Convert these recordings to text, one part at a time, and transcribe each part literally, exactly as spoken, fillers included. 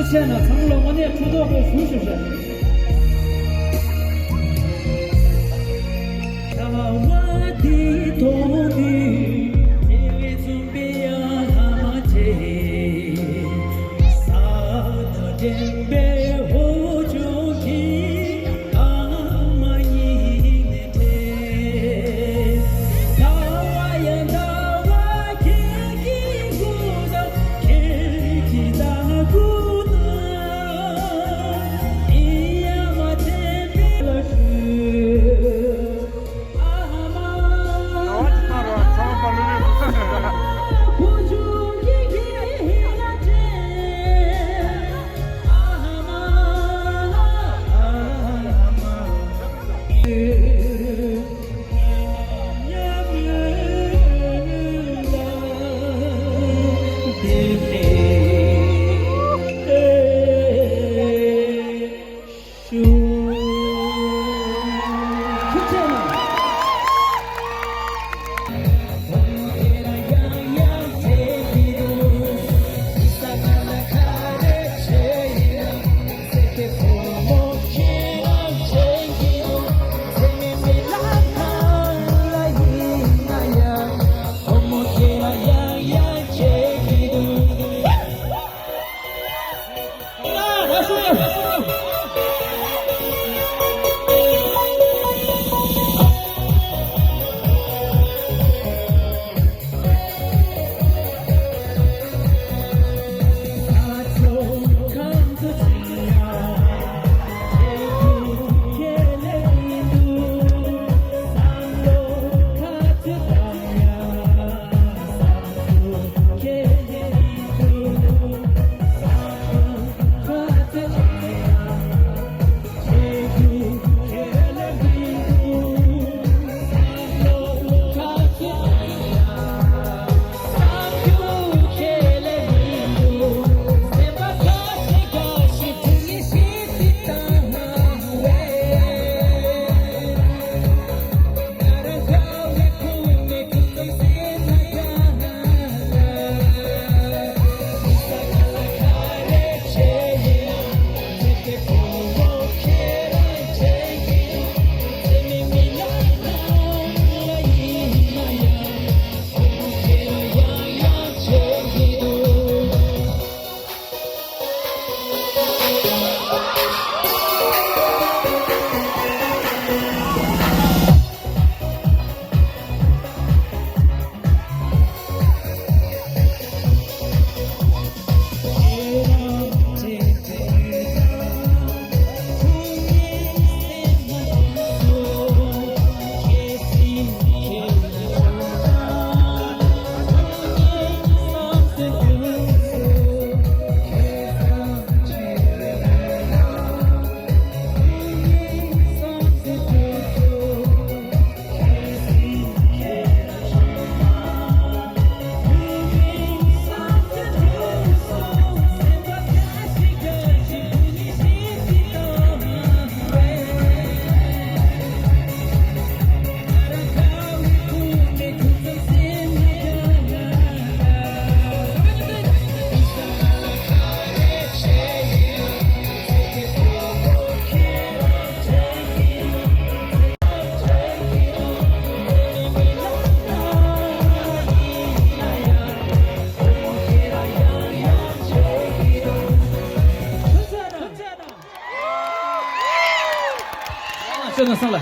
བཤད་ན་ཚང་མ་ལ་དངོས་གནས་ཐུགས་དོགས་པོ་ཞུ་ཞུ་བཤད། ལྟ་བ་འདི་མཐོང་དུས་དེ་བས་བཙུན་པའི་ཡ་ལྷ་མ་དེ། ས་དང་ལྡན་པའི་འོ་ཆུ་གི་ཨ་མ་ཉིད་ནས་ཐལ། ཟླ་བ་ཡང་ཟླ་བ་ཁྱེད་ཀྱི་སྐུ་དང་ཁྱེད་ཀྱི་ལྟ་སྐུ་དང་ཡ་མ་དེ་བས་ལ་ཞུ།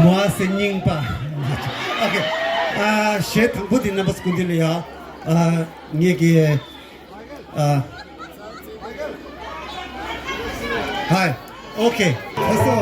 མོ་ཨ་སེ་རྙིང་པ། ཨོ་ཁེ། ཨ་གཞས་དང་པོ་འདི་རྣམ་པ་སྐུ་མདུན་ལ་ཡ། ཨ་ངེད་ཀྱི། ཨ། ཧའི། ཨོ་ཁེ། ལགས་སོ།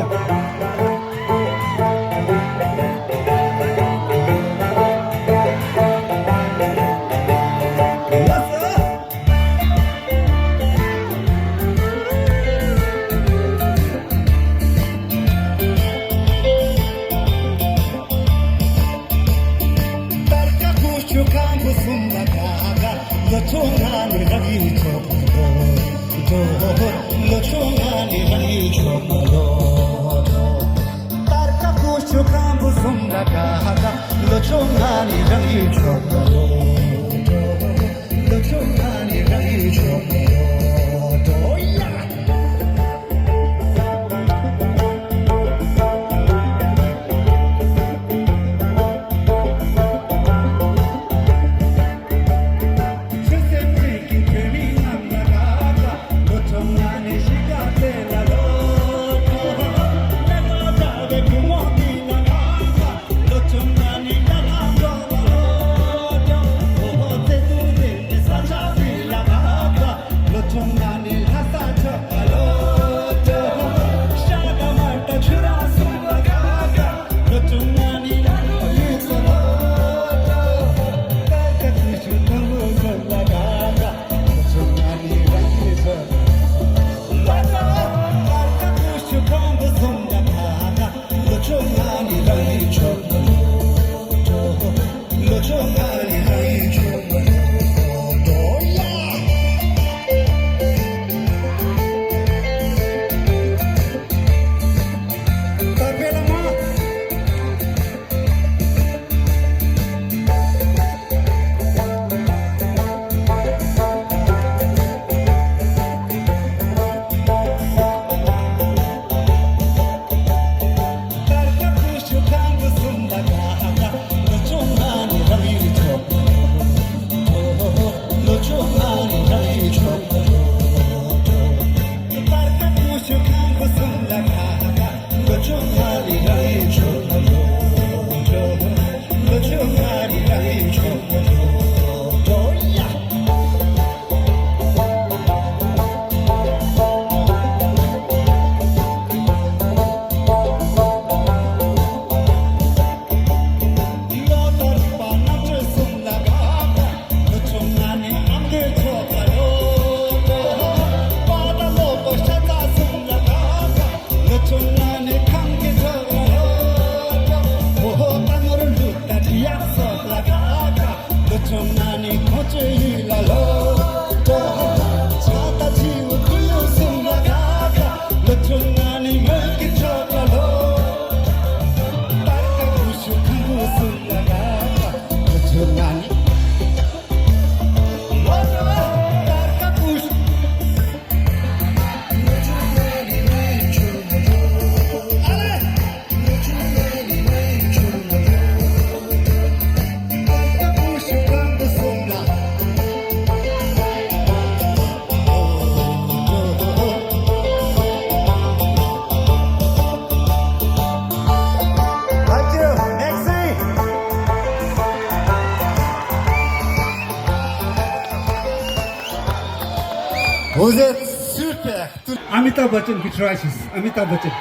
Vous êtes super. Amitabh Bachchan གི་try བྱས། Amitabh Bachchan.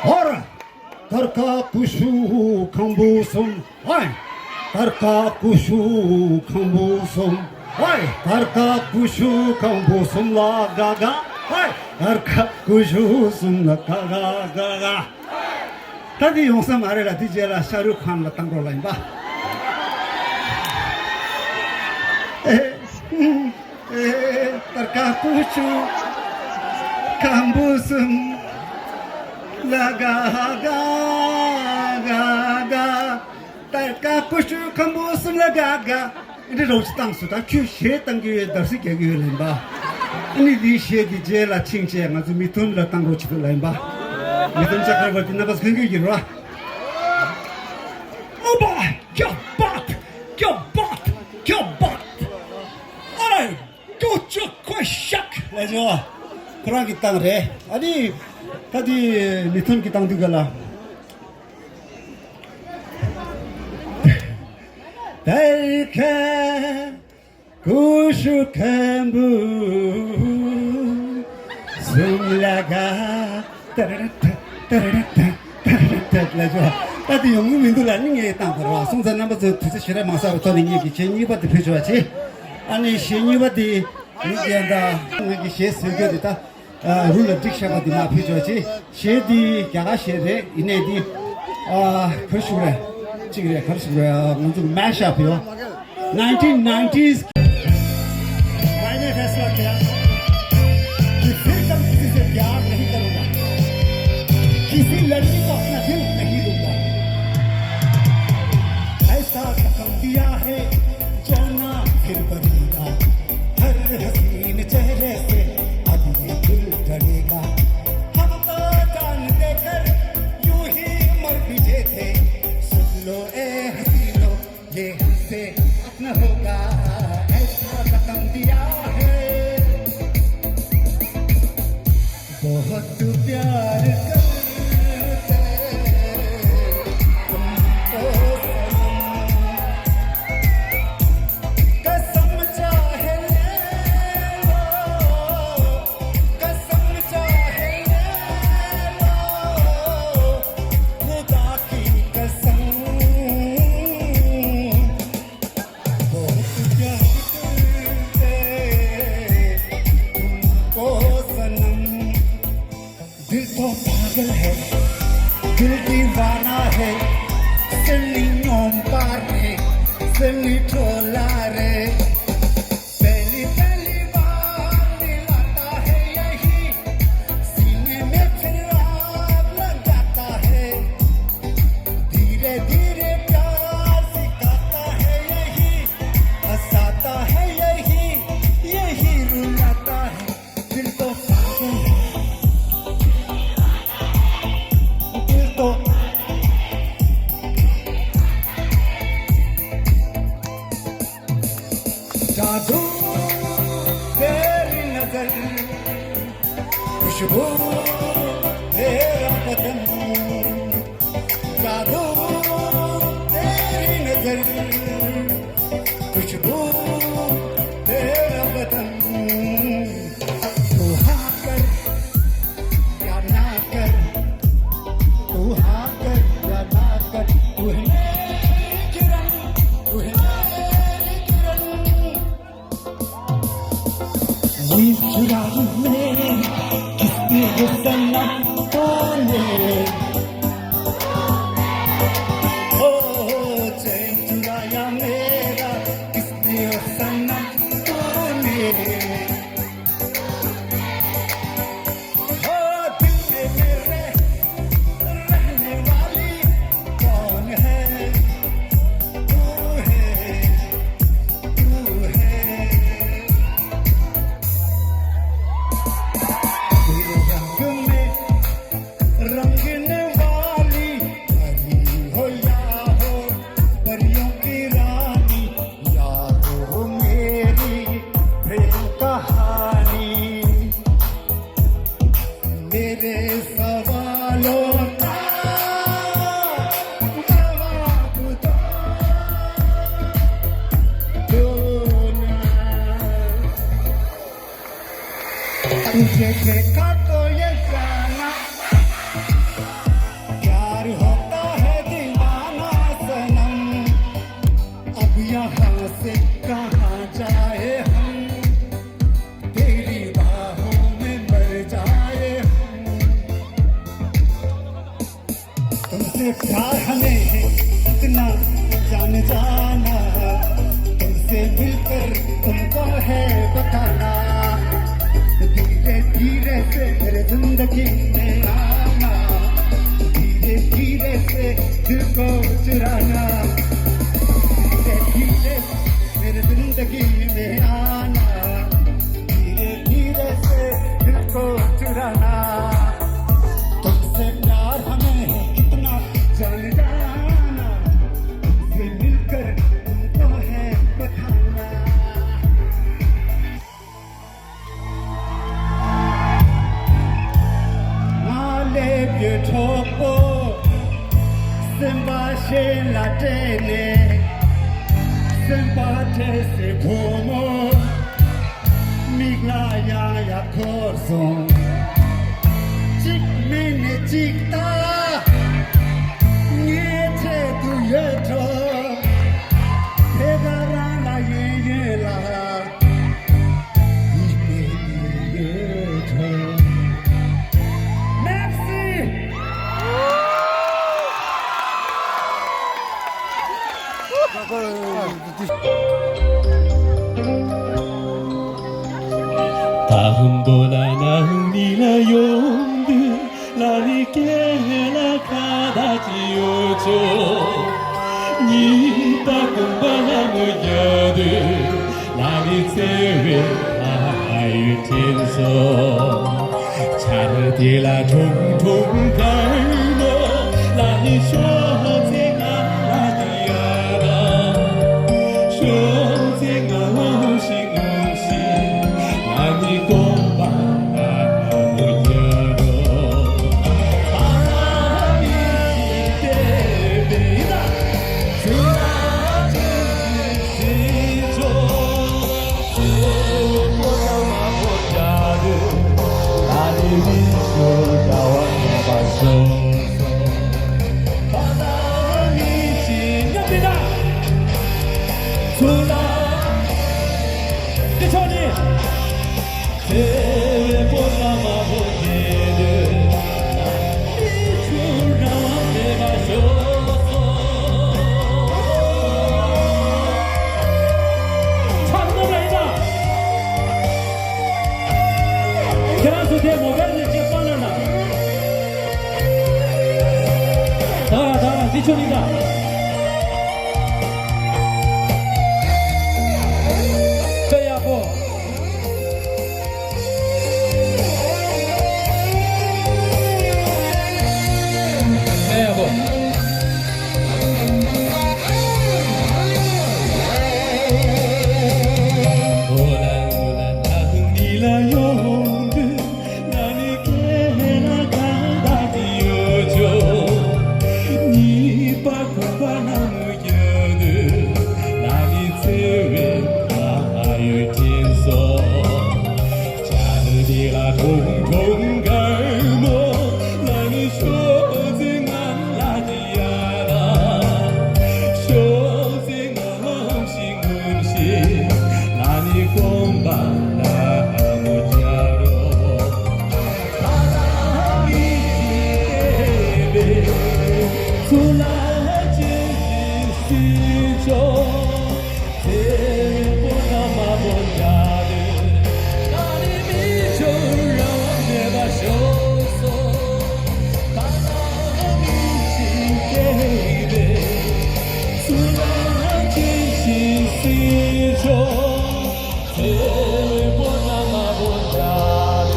ཧོ་ར། དར་དཀར་ཀུ་ཤུ་ཁམ་བུ་གསུམ། ཧོའི། དར་དཀར་ཀུ་ཤུ་ཁམ་བུ་གསུམ། ཧོའི། དར་དཀར་ཀུ་ཤུ་ཁམ་བུ་གསུམ་ལ་དགའ་དགའ། ཧོའི། དར་དཀར་ཀུ་ཤུ་གསུམ་ལ་དགའ་དགའ་དགའ་དགའ། ད་འདི་ཡོང་ས་མ་རེད་ལ། འདི་རྗེས་ལ་ཤ་རུ་ཁཱན་ལ་བཏང་རོགས་ལ་ཡིན་པ། ཨེ། ཨེ། དར་དཀར་ཀུ་ཤུ་ཁམ་བུ་གསུམ་ལ་དགའ་དགའ་དགའ་དགའ། དར་དཀར་ཀུ་ཤུ་ཁམ་བུ་གསུམ་ལ་དགའ་དགའ། འདི་རོགས་ཅིག་བཏང་སོང་། ད་ཁྱོད་གཞས་བཏང་གི་ཡོད། བརྡབ་གསིག་རྒྱག་གི་ཡོད་ལེན་པ། ཨ་ནི་འདི་གཞས་འདི་རྗེས་ལ་ཕྱིན་ཆད་ང་ཚོ་མི་ཐོན་ལ་བཏང་རོགས་བྱེད་དགོས་ལེན་པ། མི་ཐོན་ཅག་ཁར་བ་འདི་རྣམ་པ་སྐྱོན་གྱི་ཡིན་རོ། ཨོ་བ། ཀྱོ་བ། ཀྱོ་བ། ཀྱོ་བ། ཨ་རེ། ཀྱོ་ཅོ་ཁོ་ཤག་ལ་ཇོ། ཁོ་རང་གི་བཏང་རེད། ཨ་ནི་ད་འདི་མི་ཐོན་གྱི་བཏང་དུས་ག་ལ། དར་དཀར་ཀུ་ཤུ་ཁམ་བུ་གསུམ་ལ་དགའ། ཏ་ར་ར་ཏ། ཏ་ར་ར་ཏ། ཏ་ར་ར་ཏ་ལ་ཇོ། ད་དེ་ཡོང་གི་མི་འདུག་ལ། ནི་ངས་བཏང་བར་བ། སོང་ཙང་རྣམ་པ་ཚོས་དུས་ཚོད་ཞེ་དྲག་མ་ཟ་བར་ཐོག་ནས་ངེད་ཀྱི་གཞས་གཉིས་པ་དེ་ཕུལ་ཆོག་པ་བྱེད། ཨ་ནི་གཞས་གཉིས་པ་དེ་མི་རྒན་ད་ངེད་ཀྱི་གཞས་ཟེར་རྒྱུ་དེ་ད། ཨ། རུ་ལ་སྒྲིག་བཞག་པ་འདི་མར་ཕུལ་ཆོག་ཅིག། གཞས་འདི་རྒྱ་གར་གཞས་རེད། ཡིན་ནའི་འདི། ཨ། ག་རེ་ཞུ་རེད། གཅིག་རེད། ག་རེ་ཞུ་རེད། ང་ཚོ་mash up ཡོད། nineteen nineties मैंने फैसला किया कि फिर कभी किसी से प्यार नहीं करूंगा, किसी लड़की को अपना दिल नहीं दूंगा। ऐसा कसम दिया है जो ना फिर बनेगा। हर हसीन चेहरे से अब ये दिल डरेगा। हम तो जान देकर यूं ही मर मिटे थे। सुन लो ए हसीनो, ये हमसे अब न होगा। ऐसा कसम दिया है। बहुत प्यार करते तुमको सनम। कसम चाहे ले लो, कसम चाहे ले लो, खुदा की कसम। बहुत प्यार करते तुमको सनम। दिल तो पागल है, दिल दीवाना है। Seni nyompare, seni tholare। पहली पहली बार मिलाता है यही, सीने में फिर आग लगाता है। धीरे धीरे प्यार सिखाता है यही, हंसाता है यही, यही रुलाता है। दिल तो पागल है, दिल तो जादू तेरी नजर, खुशबू तेरा बदन। जादू तेरी नजर, खुशबू तेरा बदन। तू हाँ कर या ना कर, तू हाँ कर या ना कर, तू है मेरी किरण, तू है मेरी किरण। नींद चुराई मेरी किसने, ये सनम कौन है? ओ, चैन चुराया देखा तो ये जाना, प्यार होता है दीवाना सनम। अब यहाँ से कहाँ जाए हम, तेरी बाहों में मर जाए हम। तुमसे प्यार हमें है इतना, जान जाना, तुमसे मिलकर तुमको है बताना। धीरे धीरे से मेरे जिंदगी में आना, धीरे धीरे से दिल को चुराना। धीरे धीरे मेरे जिंदगी में आना, धीरे धीरे से दिल को चुराना। तुमसे प्यार हमें है इतना, जान जाना, तुमसे मिलकर तुमको है बताना। ང་སླེབས་ཡོད་གྲོགས་པོ། སེམས་པ་ཞེ་ལ་སྤྲད་ནས། སེམས་པ་སྤྲད་སའི་བུ་མོ། མིག་ལ་ཡང་ཡང་འཁོར་སོང་། གཅིག་མིན་ནས་གཅིག་ལྟ། ངའི་ཆེད་དུ་ཡོད་འགྲོ། དེ་ག་རང་ལ་ཡིན་ཡོད་ལ། Merci. ད་ཧུམ་དོ་ལ་ན་ཧུ་མི་ལ་ཡོང་དུས། ལ་ནི་ཀེ་ལ་ཁ་ད་ཅི་ཡོད་ཆོ། གཉིས་པ་ཀུན་པ་ལ་མོ་རྒྱ་དུ། ལ་ནི་ཚེ་བའི་ཨ་ཡུ་ཐེན་སོ། ཆར་དེ་ལ་ཁྲུང་ཁྲུང་གར་མོ། ལ་ནི་ཤོ་ཚེ་ང་ལ་དི་ཡ་ར། ཤོ་ཚེ་ང་ལ་ཤི་ང་ཤི། ང་ནི་ཀོང་པ་ན་མོ་རྒྱ་རོ། ཨ་ནི་ཤི་དེ་བེ་ད། ཚུ་ལ་ཅི་ཤི་ཅོ། ཚེ་བའི་པོ་ཏ་མ་བོ་རྒྱ་རེ། ད་རེ་མི་ཤོ་ད་བ་ནེ་བ་ཤོ་སོ། པ་ད་མི་ཤི་ཉམས་པེ་ད། ཚུ་ལ་ཏི་ཆོ་ནི། ཚེ་བའི་པོ་ཏ་མ་བོ་རྒྱ་རེ།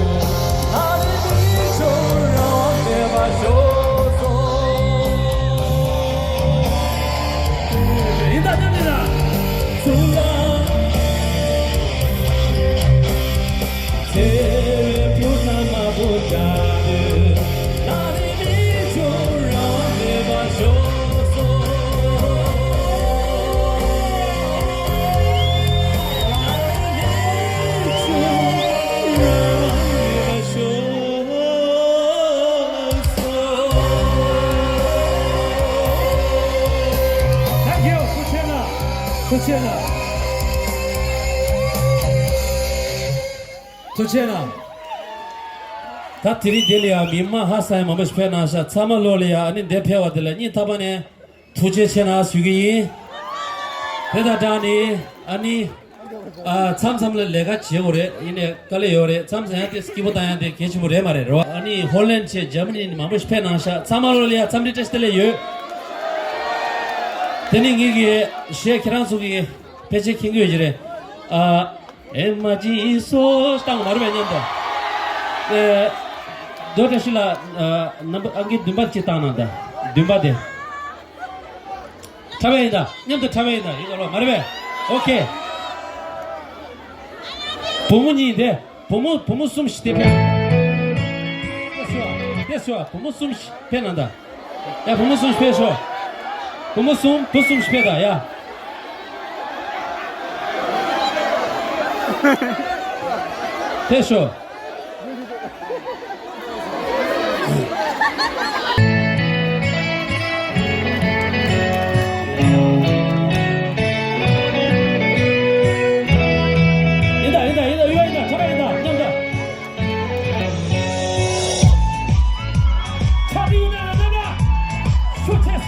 ཐུགས་རྗེ་གནང་། ཐུགས་རྗེ་གནང་། ད་དེ་རིང་འདི་ལ་ཡང་མི་མང་ཧ་སང་ཡང་མང་པོ་ཞིག་ཕེབས་གནང་ཤག་ཚང་མ་ལོ་ལ་ཡང་ཨ་ནི་འདིར་ཕེབས་པ་དེ་ལ་སྙིང་ཐག་པ་ནས་ཐུགས་རྗེ་ཆེ་གནང་ཞུ་གི་ཡིན། དེ་དང་སྦྲགས་ནས་ཨ་ནི། ཨ། མཚམས་མཚམས་ལ་ལས་ཀ་བྱེད་དགོས་རེད། ཡིན་ནའི་དཀའ་ལས་ཡོད་རེད། མཚམས་མཚམས་ཡང་དེ་སྐྱིད་པོ་བཏང་ཡང་དེ་གལ་ཆེན་པོ་རེད་མ་རེད། རེད་བ། ཨ་ནི་ཧོ་ལན་བྱས་འཇར་མ་ནི་ནས་མང་པོ་ཞིག་ཕེབས་གནང་ཤག་ཚང་མ་ལོ་ལ་ཡ་འཚམས་འདྲི་བཀྲ་ཤིས་བདེ་ལེགས་ཡོད། དེ་ནི་ངེད་ཀྱི་གཞས་ཁྱེད་རང་ཚོ་གི་ཕལ་ཆེར་མཁྱེན་གྱི་ཡོད་ཀྱི་རེད། ཨ། ཨེ་མ་ཅི་སོ་བཏང་བ་མ་རེད་པས་མཉམ་དུ། ཨེ། རྡོ་བཀྲ་ཤིས་ལགས། ཨ། རྣམ་པ་ཨང་ཀི་བདུན་པ་ཅིག་བཏང་གནང་དང་། བདུན་པ་དེ། འཁྲབ་པ་ཡིན་ད། མཉམ་དུ་འཁྲབ་པ་ཡིན་ད། ཡིན་ད་ལོ་མ་རེད་པས། ཨོ་ཁེ། བུ་མོ་གཉིས་དེ། བུ་མོ་བུ་མོ་གསུམ་ཞིག་དེ་ཕེབས། དེ་སུ་བ། དེ་སུ་བ། བུ་མོ་གསུམ་ཞིག་ཕེབས་གནང་ད། ཡ། བུ་མོ་གསུམ་ཞིག་ཕེབས་ཤོག་བུ་མོ་གསུམ། བུ་གསུམ་ཞིག་ཕེབས་ད་ཡ། ཕེབས་ཤོག་ཡིན་ད། ཡིན་ད། ཡིན་ད། ཡོད་ཡིན་ད། འཁྲབ་པ་ཡིན་ད། མཉམ་ད། འཁྲབ་པ་ཡིན་ད། མཉམ་ད། ཤུགས་ཆེ།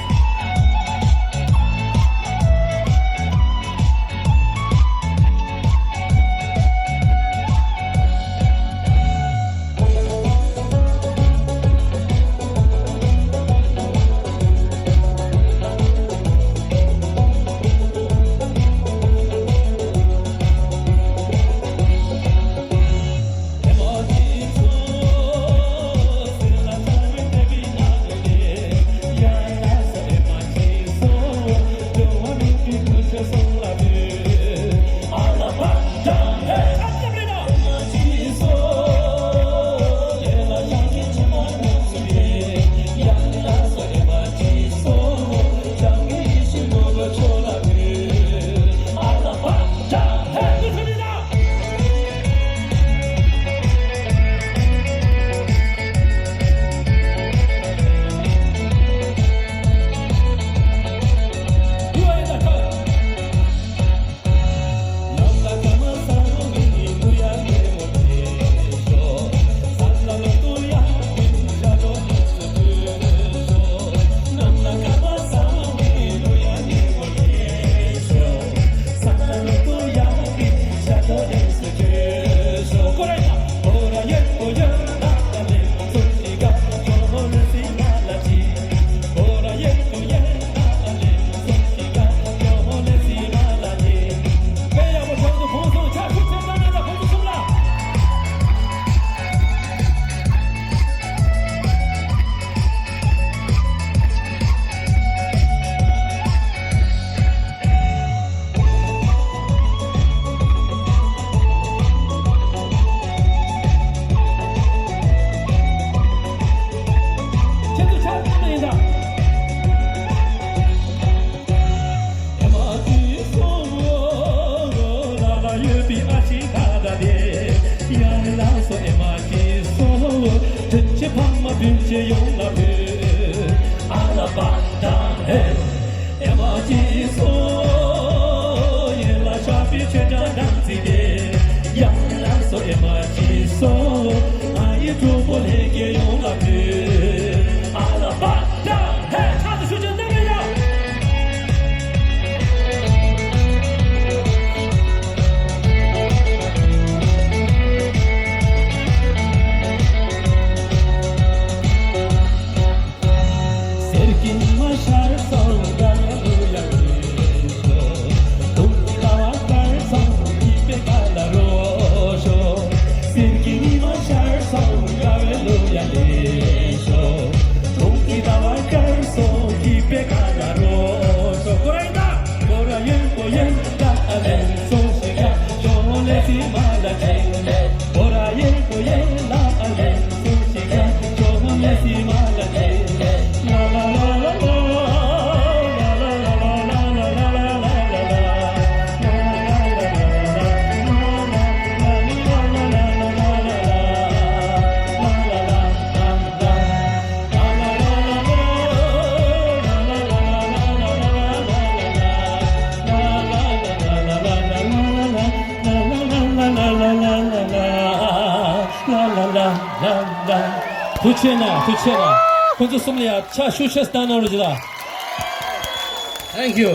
ཐུགས་རྗེ་གནང་། ཐུགས་རྗེ་གནང་། ཁོང་ཚོ་གསུམ་ལ་ཡང་ཕྱག་ཤུགས་ཆེ་ཙམ་གནང་རོགས་གྱིས་ལ། Thank you.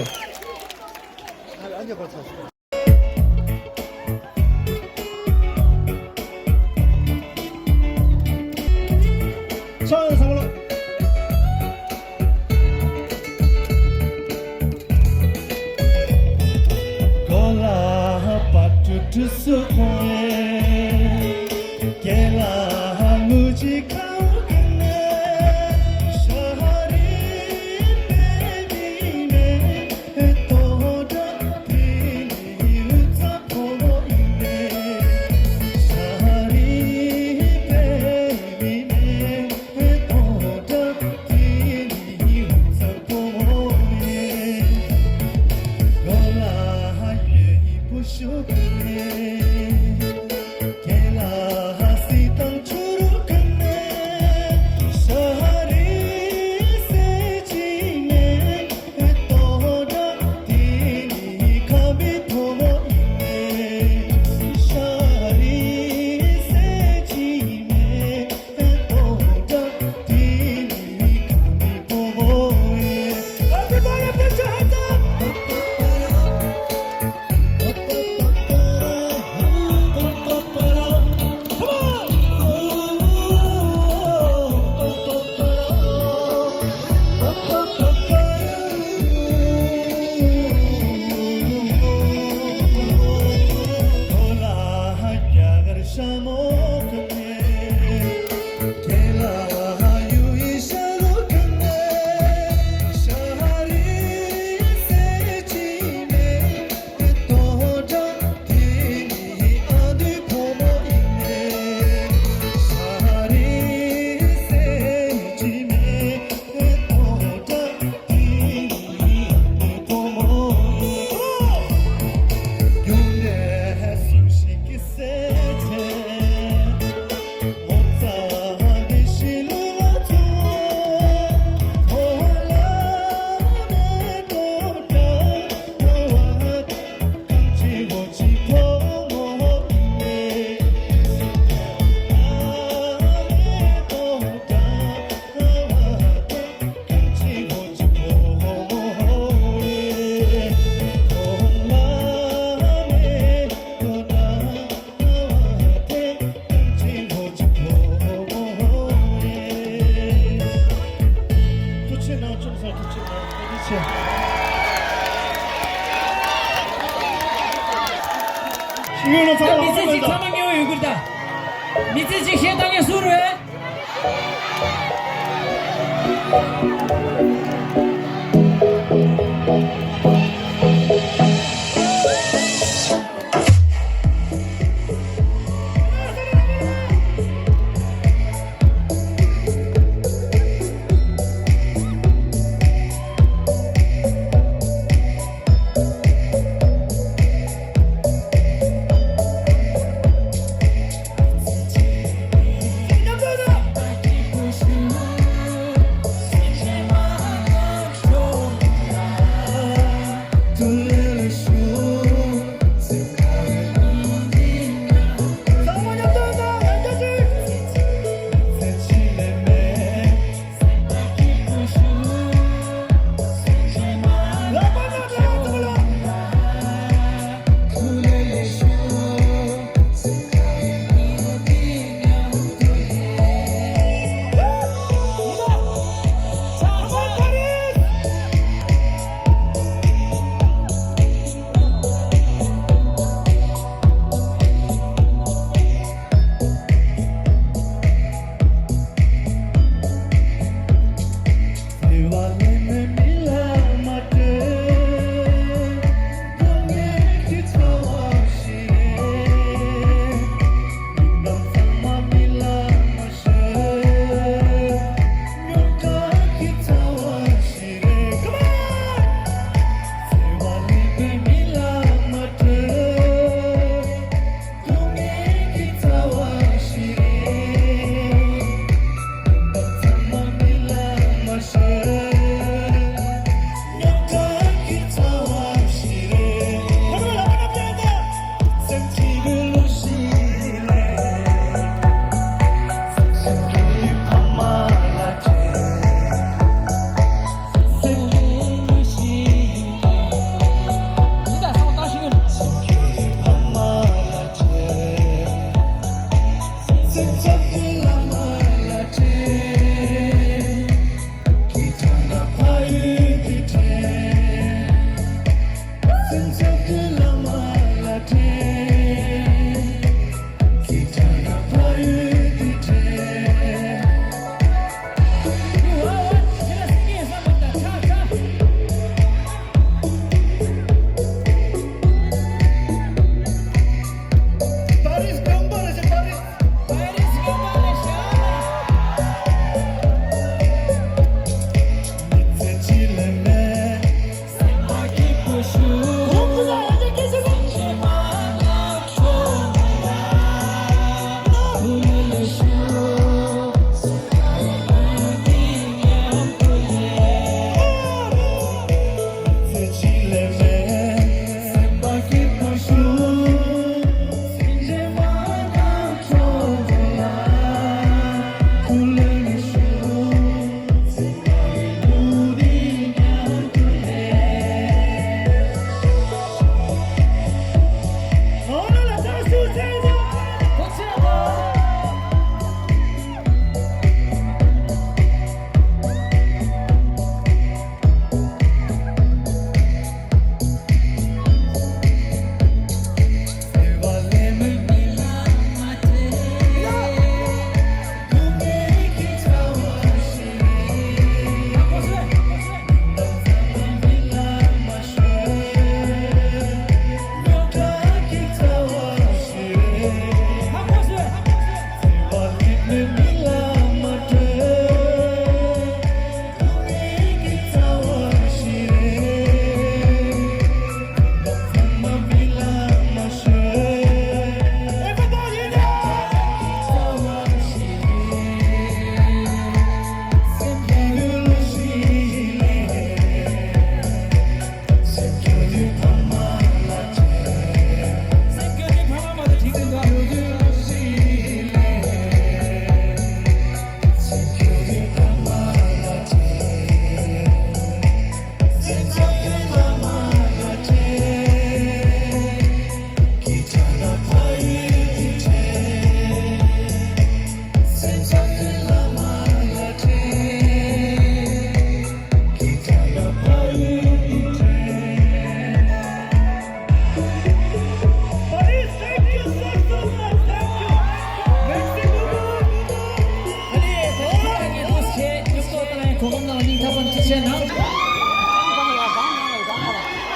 ད་མི་ཚེ་གཅིག་ཚང་མ་ཉེ་བོ་ཡོད་ཁུལ་ད། མི་ཚེ་གཅིག་གཞས་བཏང་མཁན་སུ་རེད།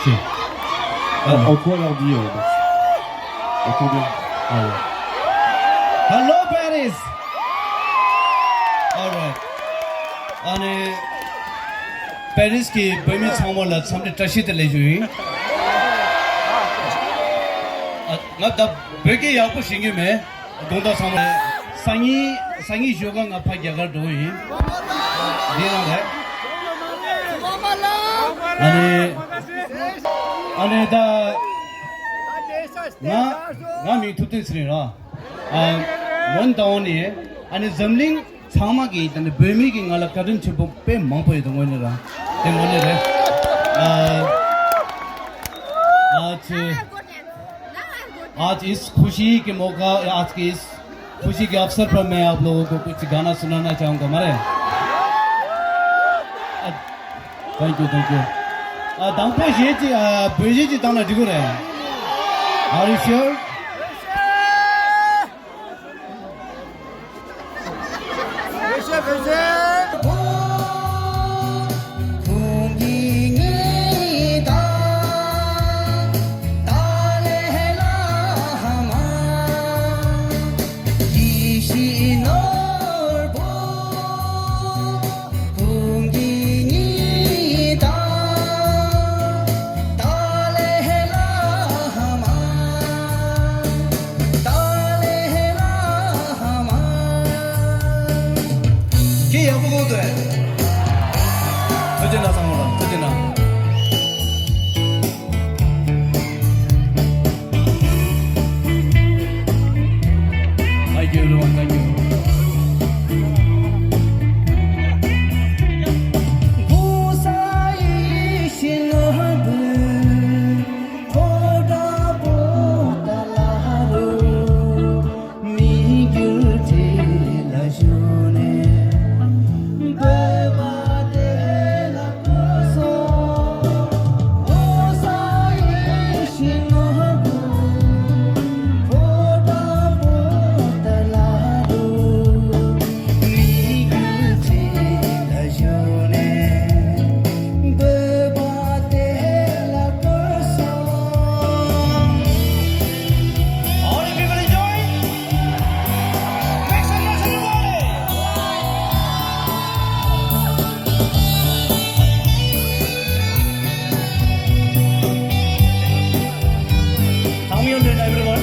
Ah, en quoi l'ordi, euh, Max ? Entends bien. Ah ouais. Hello, Paris! All right. ཨ་ནི་པེ་རིས་ཀྱི་བོད་མི་ཚང་མ་ལ་འཚམས་འདྲི་བཀྲ་ཤིས་བདེ་ལེགས་ཞུ་ཡིན། ཨ། ང་ད་བོད་སྐད་ཡག་པོ་ཤེས་ཀྱི་མེད། དགོངས་དག་ཚང་མ། སང་ཉིན། སང་ཉིན་ཞོགས་ཀ་ང་ཕ་རྒྱ་གར་འགྲོ་ཡིན། འདི་རང་རེད། ཨ་ནི། ཨ་ནི་ད། ང་། ང་མིང་ཐུབ་བསྟན་ཚེ་རིང་ར། ཨ། མོན་རྟ་དབང་ནས། ཨ་ནི་འཛམ་གླིང་ཚང་མ་གིས་ད་ནི་བོད་མི་གིས་ང་ལ་བཀའ་དྲིན་ཆེན་པོ་དཔེ་མང་པོ་ཡོད་དོ། དངོས་གནས་ར། དེ་དངོས་གནས་རེད། ཨ། ཨ་ཙི། आज इस खुशी के मौका, आज के इस खुशी के अवसर पर मैं आप लोगों को कुछ गाना सुनाना चाहूँगा, मारे। Thank you, thank you. ཨ། དང་པོ་གཞས་ཅིག་ཨ། བོད་གཞས་ཅིག་བཏང་ན་འགྲིག་གི་རེད། Are you sure? ཁྱེད་ཡག་པོ་གོ་འདུག་ཨེ། ཐུགས་རྗེ་གནང་ཚང་མ་ལ་ཐུགས་རྗེ་གནང་། Thank you, everyone. Thank you. All you people enjoy? Make some noise, everybody! Thank you, everyone.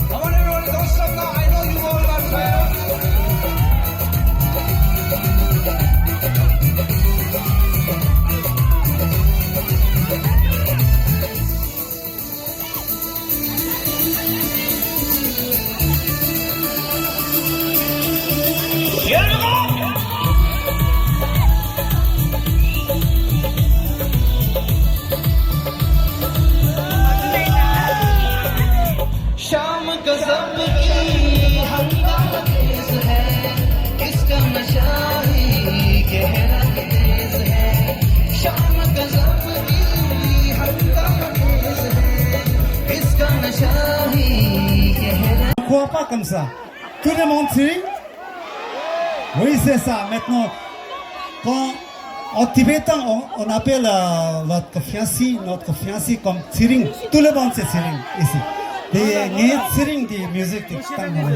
Come on, everyone, don't stop now. I know you all are tired. शाम गजब की हंगामा तेज है, इसका नशा ही गहरा तेज है। शाम गजब की हंगामा तेज है, इसका नशा ही गहरा। Pourquoi pas comme ça? Tout le monde suit? Oui, c'est ça. Maintenant, quand en tibétain, on, on appelle euh, l'autre fiancé, notre fiancé comme Tsering. Tout le monde c'est Tsering ici. Des, des Tsering, des musiques, des tango.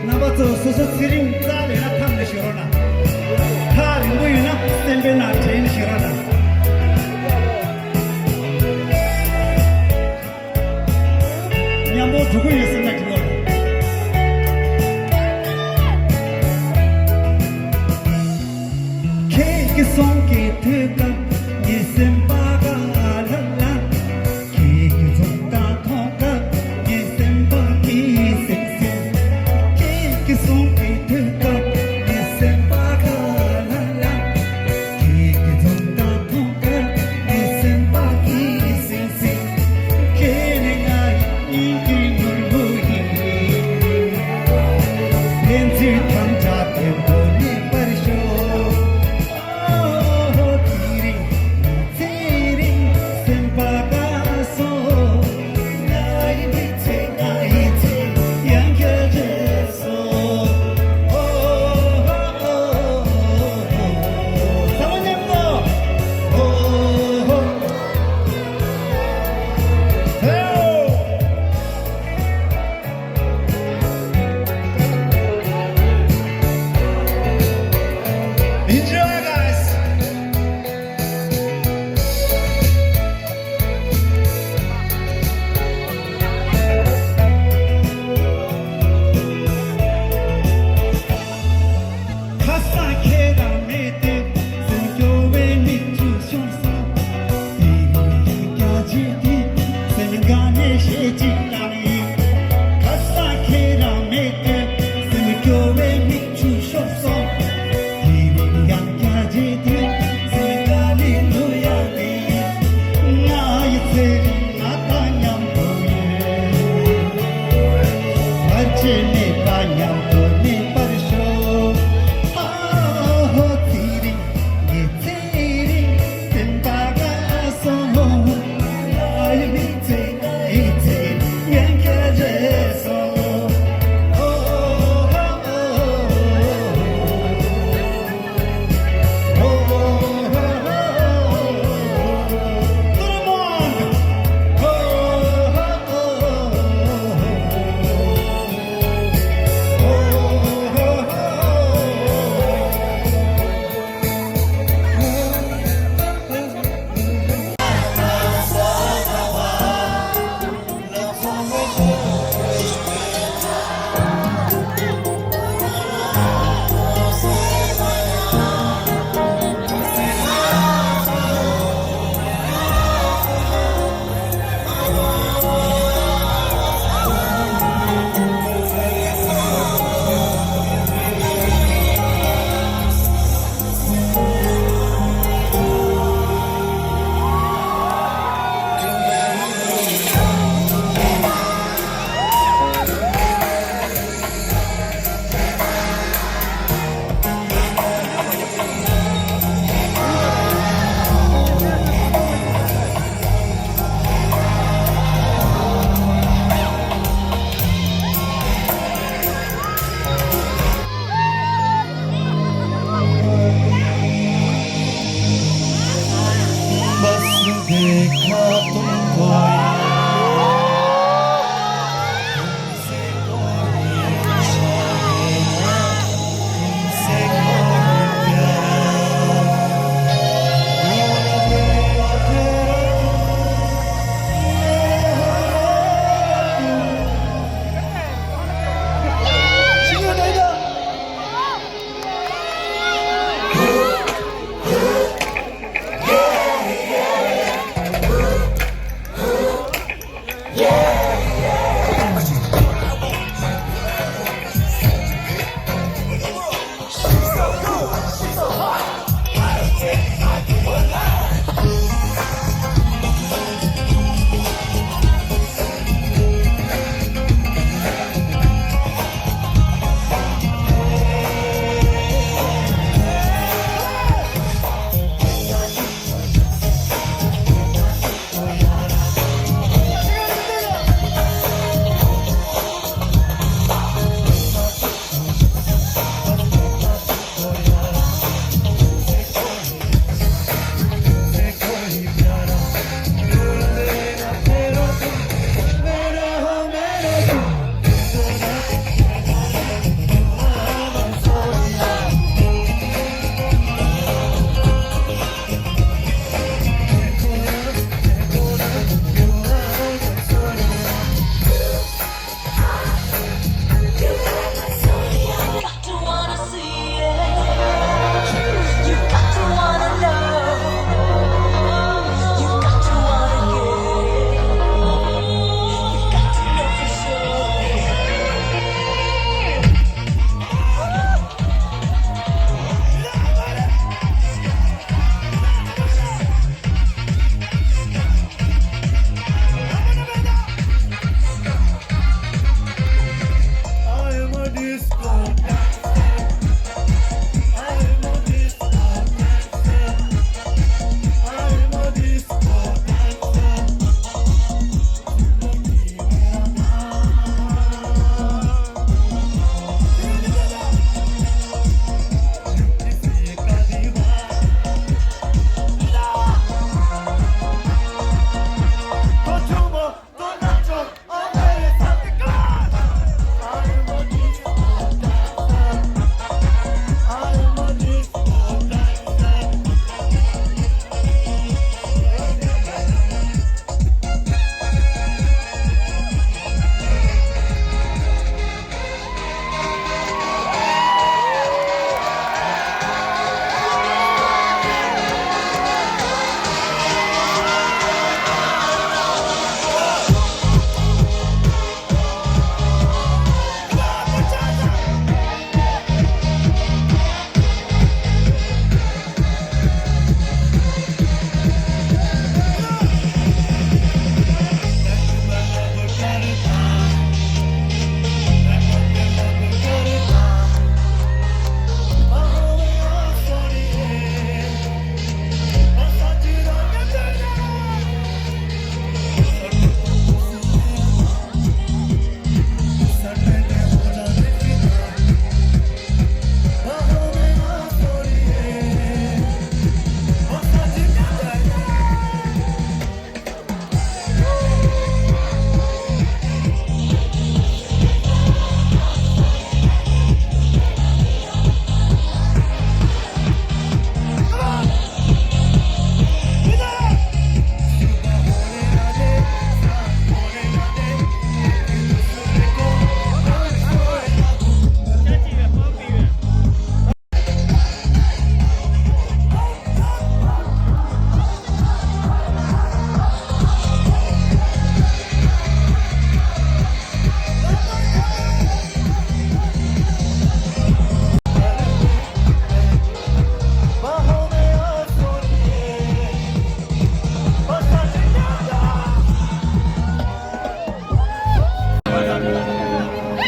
རྣམ་པ་ཚོ་སོ་སོ་ཚེ་རིང་རྩ་ལས་ན་ཐམ་ནས་ཞུ་རོགས་གནང་། ཐག་རིང་པོ་ཡིན་ན་སེམས་པའི་ནང་དྲན་ནས་ཞུ་རོགས་གནང་། མཉམ་པོ་འགྲོ་གི་ཡོད་ཟེར་ན་འགྲིག་གི་རེད། ཁྱེད་ཀྱི་གསུང་གི་ཐོས་སྐབས་ངའི་སེམས་པ་ག་ལ་ལ། ཁྱེད་ཀྱི་འཛུམ་མདངས་མཐོང་སྐབས་ངའི་སེམས་པ་གི་སིང་སིང་། ཁྱེད་ཀྱི་གསུང་གི་ཐོས་སྐབས་ངའི་སེམས་པ་ག་ལ་ལ། ཁྱེད་ཀྱི་འཛུམ་མདངས་མཐོང་སྐབས་ངའི་སེམས་པ་གི་སིང་སིང་། ཁྱེད་ནི་ང་ཡི་སྙིང་གི་ནོར་བུ་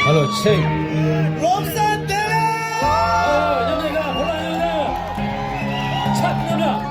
ཧ་ལོ་ཆེ། རོབ་ས་དེ་རེད། ཨོ་ཡོད་ནི་ལ་ཧོ་ལ་ཡོད་ལ། ཆ་ཉམས་ལ།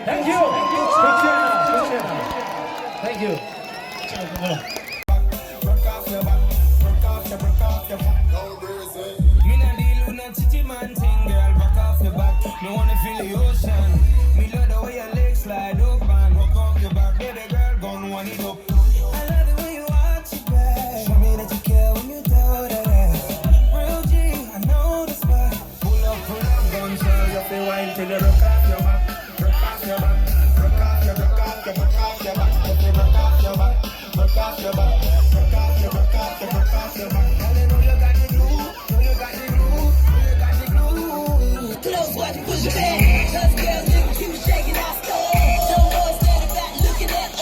Thank you. Appreciate it. Appreciate it. Thank you. Me not deal with no chichi man thing, girl. Broke off your back. Me wanna feel the ocean. Me love the way your legs slide up and broke off your back, baby girl. Gonna wind it up. I love the way you watch it back. Show me that you care when you do that. Real G, I know the spot. Pull up, pull up, gun show. You feel wine till you broke off your back. Broke off your back. Broke off your, broke off your, broke off your back. If you broke off your back. Broke off your back, broke off your, broke off your, broke off your back. Girl, you know you got the glue, know you got the glue, know you got the glue. Close what you push your pants. Us girls look cute, shaking our stuff. Some boys standing back looking at us.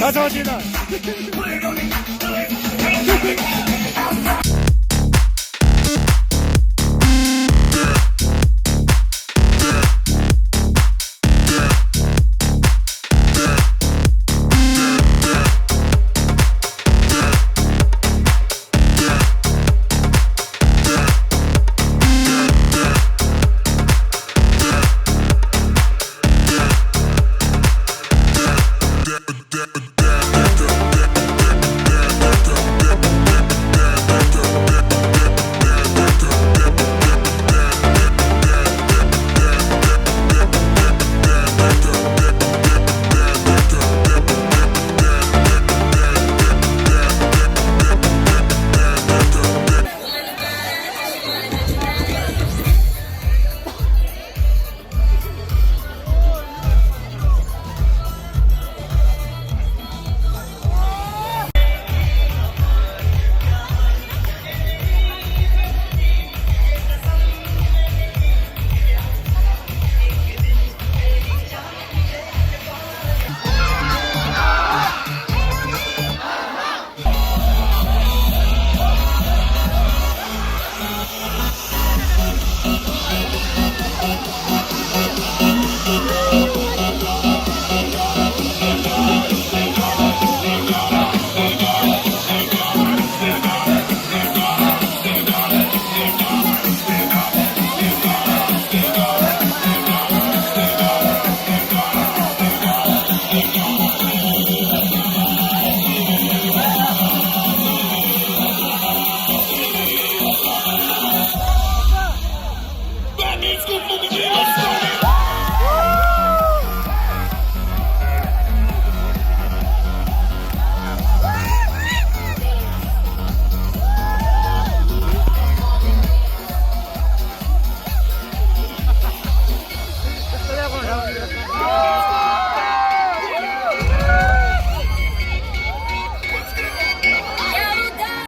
ད་ཆོག་ཅིག་ན།